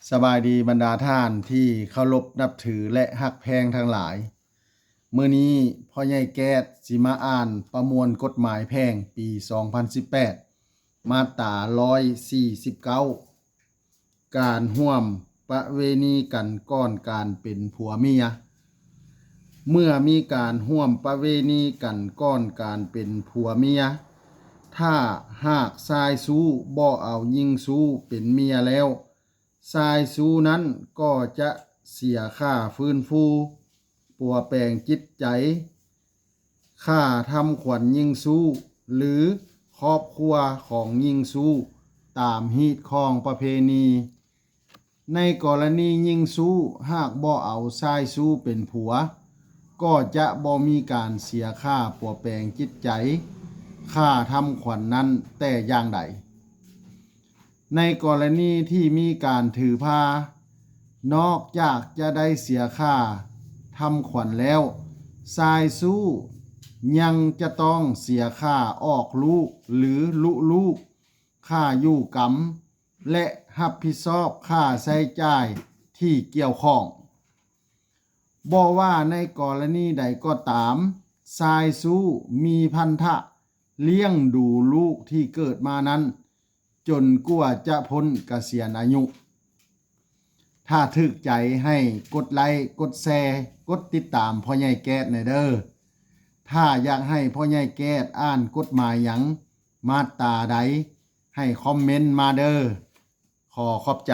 ສະບາຍດີບັນດາທ່ານທີ່ເຄົາລົບນັບຖື ແລະ ຮັກແພງທັງຫຼາຍ. ມື້ນີ້ພໍ່ໃຫຍ່ແກ້ດຊິມາອ່ານປະມວນກົດໝາຍແພ່ງປີສອງພັນສິບແປດ ມາດຕາຮ້ອຍສີ່ສິບເກົ້າ ການຮ່ວມປະເວນີກັນກ່ອນການເປັນຜົວເມຍ. ເມື່ອມີການຮ່ວມປະເວນີກັນກ່ອນການເປັນຜົວເມຍ, ຖ້າຫາກຊາຍຊູ້ບໍ່ເອົາຍິງຊູ້ເປັນເມຍແລ້ວ, ຊາຍຊູ້ນັ້ນກໍຈະເສຍຄ່າຟື້ນຟູປົວແປງຈິດໃຈ, ຄ່າທຳຂວັນຍິງຊູ້ ຫຼື ຄອບຄົວຂອງຍິງຊູ້ ຕາມຮີດຄອງປະເພນີ. ໃນກໍລະນີຍິງຊູ້ຫາກບໍ່ເອົາຊາຍຊູ້ເປັນຜົວ, ກໍຈະບໍ່ມີການເສຍຄ່າປົວແປງຈິດໃຈ, ຄ່າທຳຂວັນນັ້ນແຕ່ຢ່າງໃດ. ໃນກໍລະນີທີ່ມີການຖືພາ, ນອກຈາກຈະໄດ້ເສຍຄ່າທຳຂວັນແລ້ວ, ຊາຍຊູ້ຍັງຈະຕ້ອງເສຍຄ່າອອກລູກ ຫຼື ລຸລູກ, ຄ່າຢູ່ກຳ ແລະ ຮັບຜິດຊອບຄ່າໃຊ້ຈ່າຍທີ່ກ່ຽວຂ້ອງ. ບໍ່ວ່າໃນກໍລະນີໃດກໍຕາມ, ຊາຍຊູ້ມີພັນທະລ້ຽງດູລູກທີ່ເກີດມານັ້ນ ຈົນກວ່າຈະພົ້ນກະສຽນອາຍຸ. ຖ້າຖືກໃຈໃຫ້ກົດໄລ້, ກົດແຊ, ກົດຕິດຕາມພໍ່ໃຫຍ່ແກ້ດແດ່ເດີ້. ຖ້າຢາກໃຫ້ພໍ່ໃຫຍ່ແກ້ດອ່ານກົດໝາຍຫຍັງ, ມາດຕາໃດ, ໃຫ້ຄອມເມັນມາເດີ້. ຂໍຂອບໃຈ.